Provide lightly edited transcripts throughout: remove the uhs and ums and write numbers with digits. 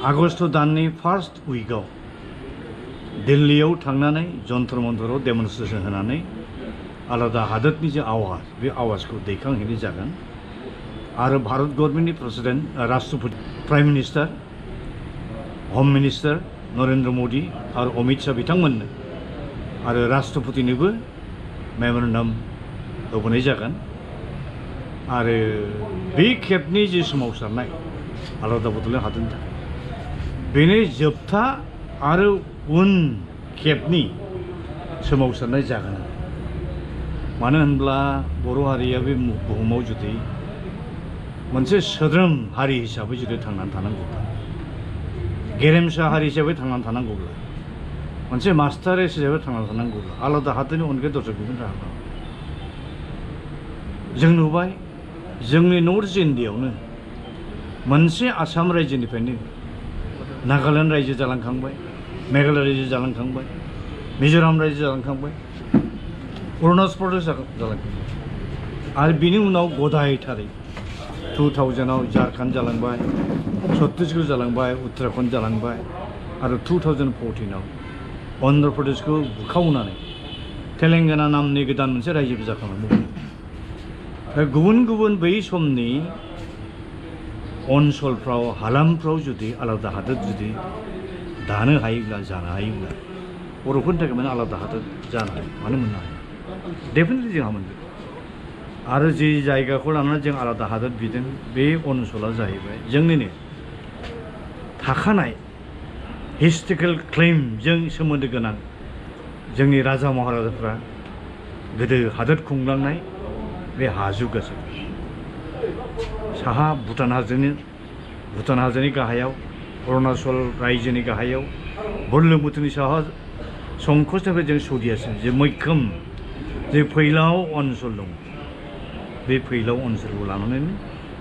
August दाननि first उइकआव दिल्लीयाव थांनानै जन्तर मन्तराव डेमनस्ट्रेसन होनानै आलादा हादोरनि जे आवाज बे आवाजखौ दैखांहैनाय जागोन आरो भारत गभर्नमेन्टनि प्रेसिडेन्ट राष्ट्रपति प्राइम मिनिस्टार होम मिनिस्टार नरेन्द्र मोदी आरो अमित शाह बिथांमोननो आरो राष्ट्रपतिनोबो मेमोरेन्डाम होबोनाय जागोन आरो बे खेबनि जे सोमावसारनाय आलादा बड'लेण्ड हादोरनि थाखाय बेनो जोबथा आरो उन खेबनि सोमावसारनाय जागोन मानो होनब्ला बर' हारिया बे बुहुमाव जुदि मोनसे सोद्रोम हारि हिसाबै जुदि थांनानै थानांगौब्ला गेरेमसा हारि हिसाबै थांनानै थानांगौब्ला मोनसे मास्टार रेस हिसाबै थांनानै थानांगौब्ला आलादा हादोरनि अनगायै दस्रा गुबुन राहा गैया जों नुबाय जोंनि नर्थ इन्डियायावनो मोनसे आसाम रायजोनिफ्रायनो नागालेण्ड रायजो जालांखांबाय मेघालय रायजो जालांखांबाय मिज'राम रायजो जालांखांबाय अरुणाचल प्रदेश जालांखांबाय आरो बिनि उनाव गदायथारै 2000आव झारखन्ड जालांबाय छत्तीसगढ़ जालांबाय उत्तराखन्ड जालांबाय आरो 2014आव अन्ध्र प्रदेशखौ बुखावनानै तेलेंगाना नामनि गोदान मोनसे रायजोबो जाखांबाय गुबुन गुबुन बै समनि ओनसोलफ्राव हालामफ्राव जुदि आलादा हादोर जुदि दानो हायोब्ला जानो हायोब्ला बर'फोरनि थाखाय माने आलादा हादोर जानो हायो मानो मोननो हाया डेफिनेटलि जोंहा मोनगोन आरो जे जायगाखौ लानानै जों आलादा हादोर बिदों बे ओनसोला जाहैबाय जोंनिनो थाखानाय हिस्टरिकेल क्लेमजों सोमोन्दो गोनां जोंनि राजा महाराजाफ्रा गोदो हादोर खुंलांनाय बे हाजो गोजौ साहा भुटान हाजोनि गाहायाव अरुणाचल रायजोनि गाहायाव बुरलुंबुथुरनि साहा संकसनिफ्राय जों सौदियासिम जे मैखोम जे फैलाव ओनसोल दं बे फैलाव ओनसोलखौ लानानैनो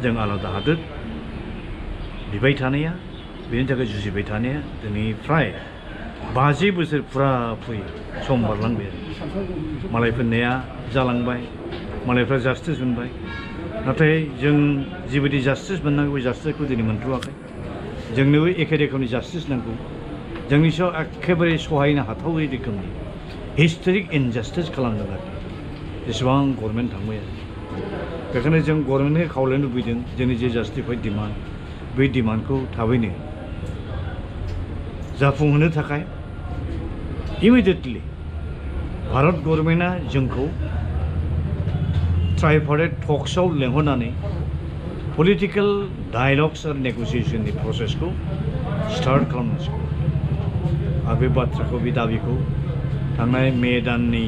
जों आलादा हादोर बिबाय थानाया बेनि थाखाय जुजिबाय थानाया दिनैफ्राय 50 बोसोर फुरा सम बारलांबाय आरो मालायफोरनिया जालांबाय मालायफ्रा जास्टिस मोनबाय नाथाय जों जिबायदि जास्टिस मोननांगौ बे जास्टिसखौ दिनै मोनथ'वाखै जोंनोबो एखे रोखोमनि जास्टिस नांगौ जोंनि सायाव एखेबारे सहायनो हाथावै रोखोमनि हिस्टरिक इनजास्टिस खालामदों आरो जेसेबां गभर्नमेन्ट थांबाय आरो बेखायनो जों गभर्नमेन्टखौ खावलायनो लुबैदों जोंनि जे जास्टिफाइड डिमान्ड बै डिमान्डखौ थाबैनो जाफुंहोनो थाखाय इमिडियेटलि भारत गभर्नमेन्टआ जोंखौ ट्राइपार्टाइट टक्सआव लेंहरनानै पलिटिकेल डायलग्स आरो नेगसिएशननि प्रसेसखौ स्टार्ट खालामनांसिगौ आरो बे बाथ्राखौ बे दाबिखौ थांनाय मे दाननि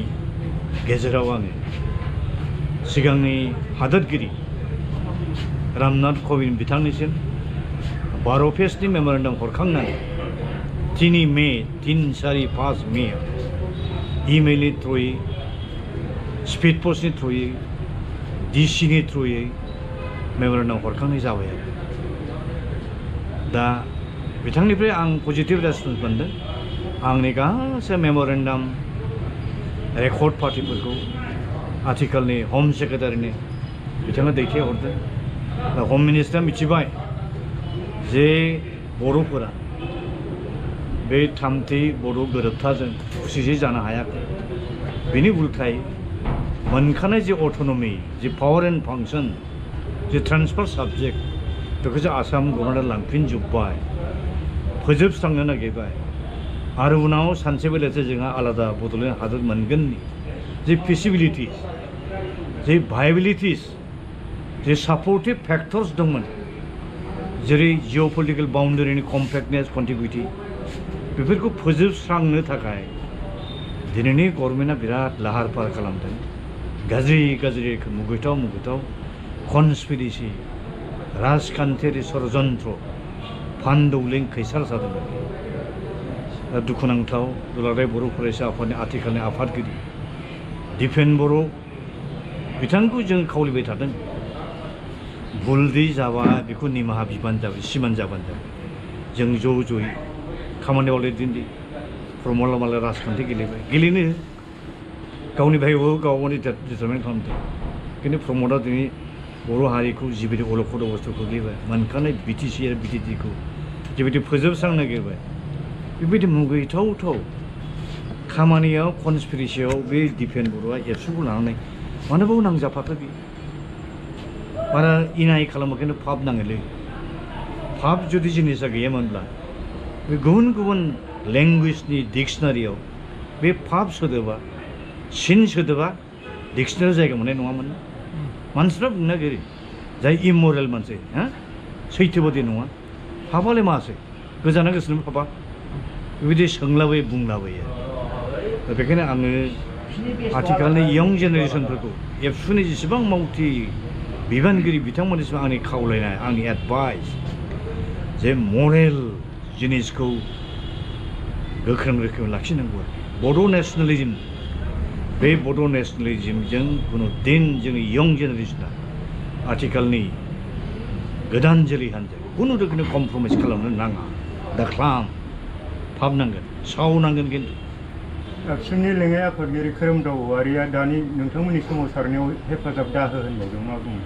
गेजेराव आङो सिगांनि हादोरगिरि रामनाथ क'विन्द बिथांनिसिम 12 पेजनि मेम'रेन्डाम हरखांनानै 3 मे 3, 4, 5 मे इमेलनि थ्रुयै स्पिड पस्टनि थ्रुयै डिसिनि थ्रुयै मेम'रेन्डाम हरखांनाय जाबाय आरो दा बिथांनिफ्राय आं पजिटिभ रेसपन्स मोनदों आंनि गासै मेम'रेन्डाम रेकर्ड पार्टिफोरखौ आथिखालनि हम सेक्रेटारिनो बिथाङा दैथायहरदों दा हम मिनिस्टारा मिथिबाय जे बर'फोरा बे थामथि बर' गोरोबथाजों खुसियै जानो हायाखै बेनि उल्थायै मोनखानाय जे अट'न'मि जे पावार एन्ड फांसन जे ट्रान्सफार साबजेक्ट बेखौसो आसाम गभर्नमेन्टआ लांफिनजोब्बाय फोजोबस्रांनो नागिरबाय आरो उनाव सानसे बेलासे जोंहा आलादा बड'लेण्ड हादोर मोनगोननि जे फिजिबिलिटिस जे भायबिलिटिस जे सापर्टिभ फेक्टर्स दंमोन जेरै जिअ'पलिटिकेल बाउन्डारिनि कम्पेक्टनेस कन्टिगुइटि बेफोरखौ फोजोबस्रांनो थाखाय दिनैनि गभर्नमेन्टआ बिराद लाहार फाहार खालामदों गाज्रि मुगैथाव कनस्पिरेसि राजखान्थियारि षड़यन्त्र फानदौलें खैसार जादोंमोन दुखुनांथाव दुलाराय बर' फरायसा आफादनि आथिखालनि आफादगिरि दिपेन बर' बिथांखौ जों खावलायबाय थादों भुलदि जाबा बेखौ निमाहा बिबान जाबाय सिमान जाबानो जाबाय जों ज'यै खामानि मावलायदोंदि प्रमद मालाय राजखान्थि गेलेनो गावनि भाइखौ गावनि डिटारमेन्ट खालामदों खिन्थु प्रमदआ दिनै बर' हारिखौ जिबायदि अलखद अबस्थायाव खोख्लैबाय मोनखानाय बिटिसि आरो बिटिडिखौ जेबायदि फोजोबस्रांनो नागिरबाय बेबायदि मुगैथावथाव खामानियाव कनस्पिरेसियाव बे दिपेन बर'आ एबसुखौ लानानै मानोबाव नांजाफाखो बे बारा इनाय खालामाखैनो पाप नाङोलै पाप जुदि जिनिसा गैयामोनब्ला बे गुबुन गुबुन लेंगुवेजनि डिक्सनारियाव बे पाप सोदोबा सिन सोदोबा डिक्सनारियाव जायगा मोननाय नङामोन मानसिफ्रा बुंनो नागिरो जाय इमरेल मानसि हा सैथोबादि नङा पापालाय मासै गोजाना गोसोनो पापा बेबायदि सोंलाबायो बुंलाबायो बेखायनो आङो आथिखालनि यं जेनेरेसनफोरखौ एबसुनि जेसेबां मावथि बिबानगिरि बिथांमोननिसिम आंनि खावलायनाय आंनि एडभाइस जे मरेल जिनिसखौ गोख्रों रोखोमै लाखिनांगौ बड' नेसनेलिज्म बे बड' नेसनेलिज्मजों खुनु दिन जोंनि यं जेनेरेसना आथिखालनि गोदान जोलै हान्जाया खुनु रोखोमनि कमप्रमाइज खालामनो नाङा दाख्लाम फाबनांगोन सावनांगोन खिन्थु एबसुनि लेङाइ आफादगिरि खोरोमदाव औवारिया दानि नोंथांमोननि सोमावसारनायाव हेफाजाब दाहो होनबावदों मा बुङो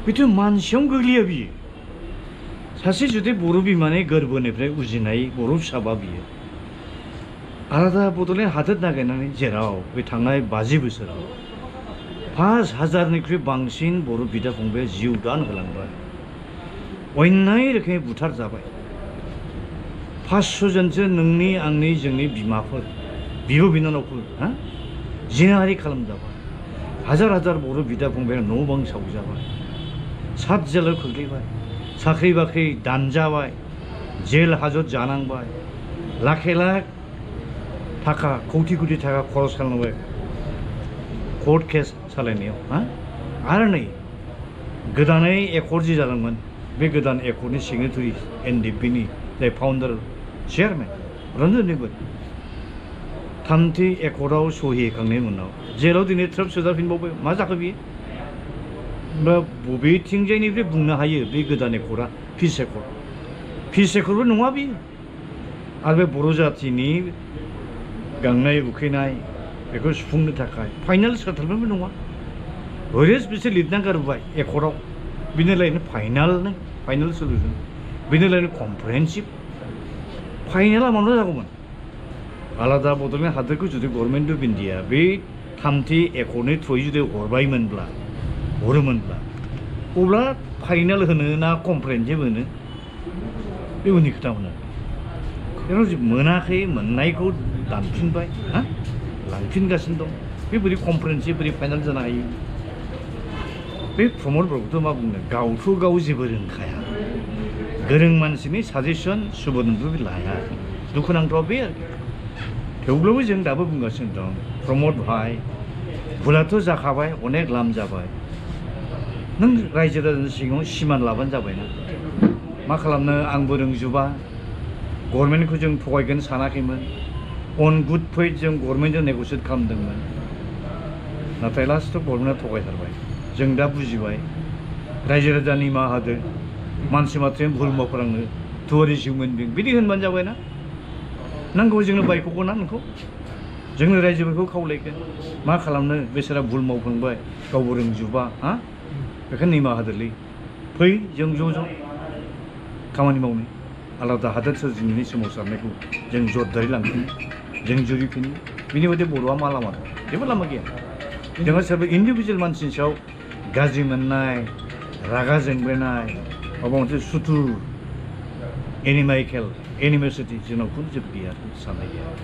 बेथ' मानसियावनो गोग्लैया बियो सासे जुदि बर' बिमानि गोरबोनिफ्राय उजिनाय बर' फिसाबा बियो आलादा बड'लेण्ड हादोर नागिरनानै जेराव बे थांनाय 50 बोसोराव 5,000निख्रुइ बांसिन बर' बिदा फंबाया जिउ दान होलांबाय अन्याय रोखोमै बुथार जाबाय 500 जनसो नोंनि आंनि जोंनि बिमाफोर बिब' बिनानावफोर हा जिनाहारि खालामजाबाय हाजार हाजार बर' बिदा फंबाया न' बां सावजाबाय सात जेलाव खोख्लैबाय साख्रि बाख्रि दानजाबाय जेल हाजत जानांबाय लाखे लाख थाखा कौटि कौटि थाखा खरस खालामबाय कर्ट केस सालायनायाव हा आरो नै गोदानै एकर्ड जि जादोंमोन बे गोदान एकर्डनि सिगनेटरि एनडिपिनि जाय फाउन्डार चेयारमेन रन्जन थामथि एकर्डआव सहि होखांनायनि उनाव जेराव दिनै ट्राप सोजाफिनबावबाय मा जाखो बियो बा बबेथिंजायनिफ्राय बुंनो हायो बे गोदान एकर्डआ पिस एकर्डबो नङा बियो आरो बे बर' जाथिनि गांनाय उखैनाय बेखौ सुफुंनो थाखाय फाइनाल सेटलमेन्टबो नङा ओरैनो बिसोर लिरना गारबाय एकर्डआव बिनि लायनो फाइनाल सलिउसन बिनि लायनो कमप्रिहेन्सिभ फाइनाला मानो जागौमोन आलादा बड'लेण्ड हादोरखौ जुदि गभर्नमेन्ट अफ इन्डिया बे थामथि एकर्डनि थ्रुयै जुदि हरोमोनब्ला अब्ला फाइनाल होनो ना कमप्रिहेन्सिभ होनो बे उननि खोथामोन जेराव मोनाखै मोननायखौ दानफिनबाय हा लांफिनगासिनो दं बे बोरै कमप्रिहेन्सिभ बोरै फाइनाल जानो हायो बे प्रमद बर'खौथ' मा बुंनो गावथ' गाव जेबो रोंखाया गोरों मानसिनि साजेसन सुबुरुनबो लाया दुखुनांथाव बे आरोखि थेवब्लाबो जों दाबो बुंगासिनो दं प्रमद भाई भुलाथ' जाखाबाय अनेक लाम जाबाय नों रायजो राजानि सिगाङाव सिमान लाबानो जाबायना मा खालामनो आंबो रोंजोबा गभर्नमेन्टखौ जों थगायगोन सानाखैमोन अन गुड फेथ जों गभर्नमेन्टजों नेगसियेट खालामदोंमोन नाथाय लास्टआव गभर्नमेन्टआ थगायथारबाय जों दा बुजिबाय रायजो राजा निमाहा होदो मानसि माथ्रजों भुल मावफ्राङो टुवार इज हिउमेन बिं बिदि होनबानो जाबायना नांगौ जोंनो बायख'गौ ना नोंखौ जोंनो रायजोफोरखौ खावलायगोन मा खालामनो बेसोरा भुल मावफ्लांबाय गावबो रोंजोबा हा बेखायनो निमाहा होदोलै फै जों ज' खामानि मावनो आलादा हादोर सोरजिनायनि सोमावसारनायखौ जों जरदारि लांफिनो जों जुरिफिनो बिनि बायदि बर'आ मा लामा दं जेबो लामा गैया जोंहा सोरबा इन्डिभिजुवेल मानसिनि सायाव गाज्रि मोननाय रागा जोंब्रेनाय माबा मोनसे सुथुर एनिमाइकेल एनिमेसिटि जोंनाव खुनु जेबो गैया साननाय गैया